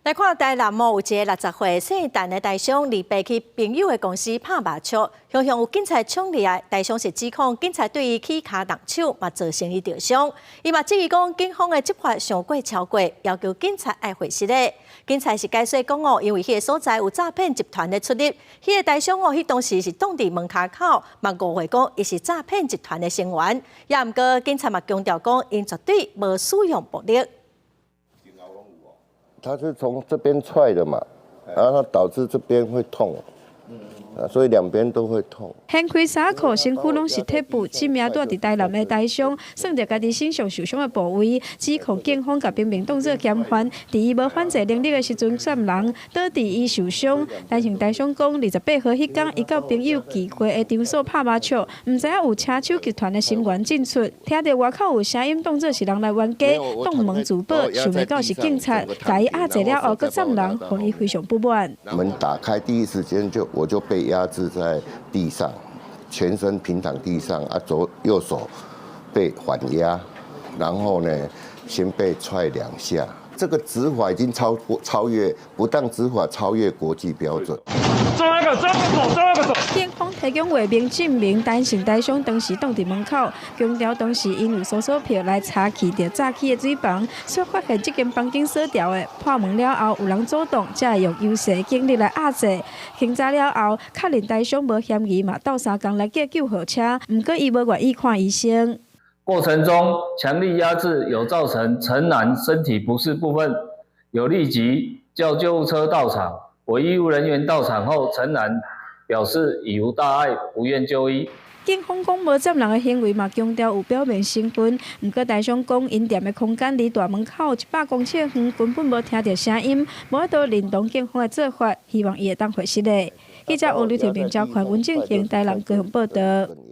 來看台南哦，有一个60歲姓陳的台商，禮拜去朋友的公司拍麻將，雄雄有警察衝入來，台商是指控警察對伊起跤動手，嘛造成伊著傷。伊嘛質疑講警方的執法傷過超過，要求警察愛回實的。警察是解釋講哦，因為彼个所在有詐騙集團的出入，彼个台商哦，彼當時是擋佇門跤口，嘛誤會講伊是詐騙集團的成員。也毋過警察嘛強調講，𪜶絕對無使用暴力。他是從這邊踹的嘛，然後導致這邊會痛，啊，所以兩邊都會痛。掀開衫褲，身軀攏是鐵布，這名住佇台南的台商，算著家己身上受傷的部位，指控警方共平民當做嫌犯，佇伊無反制能力的時陣，斬人，導致伊受傷。陳姓台商講，28號彼工，伊佮朋友聚會的場所拍麻將，毋知影有車手集團的成員進出，聽著外口有聲音，當做是人來冤家，擋門自保，想袂到是警察，共伊壓制了後，閣斬人，予伊非常不滿。門打開，第一時間就我就被壓制在地上，全身平躺地上啊，左右手被反壓，然後呢，先被踹兩下。這個執法已經超過超越不當執法，超越國際標準。抓一個，抓一個手，抓一個手。警方提供畫面證明，陳姓台商當時擋佇門口，強調當時𪜶有搜索票來查去著炸起的水房，卻發現這間房間鎖牢的，破門了後有人阻擋，才會用優勢警力來壓制。偵查了後，確認台商無嫌疑，嘛鬥相共來叫救護車，毋過伊無願意看醫生。過程中強力壓制有造成陳男身體不適部分，有立即叫救護車到場。我醫務人員到場後，陳男表示已無大礙，不願就醫。警方講無斬人的行為嘛，強調有表面成分。毋過台商講，𪜶踮的空間離大門口100公尺遠，根本無聽著聲音，無法度認同警方的做法，希望伊會當回實的。記者王劉鐵明、趙寬、文正賢台南高雄報道。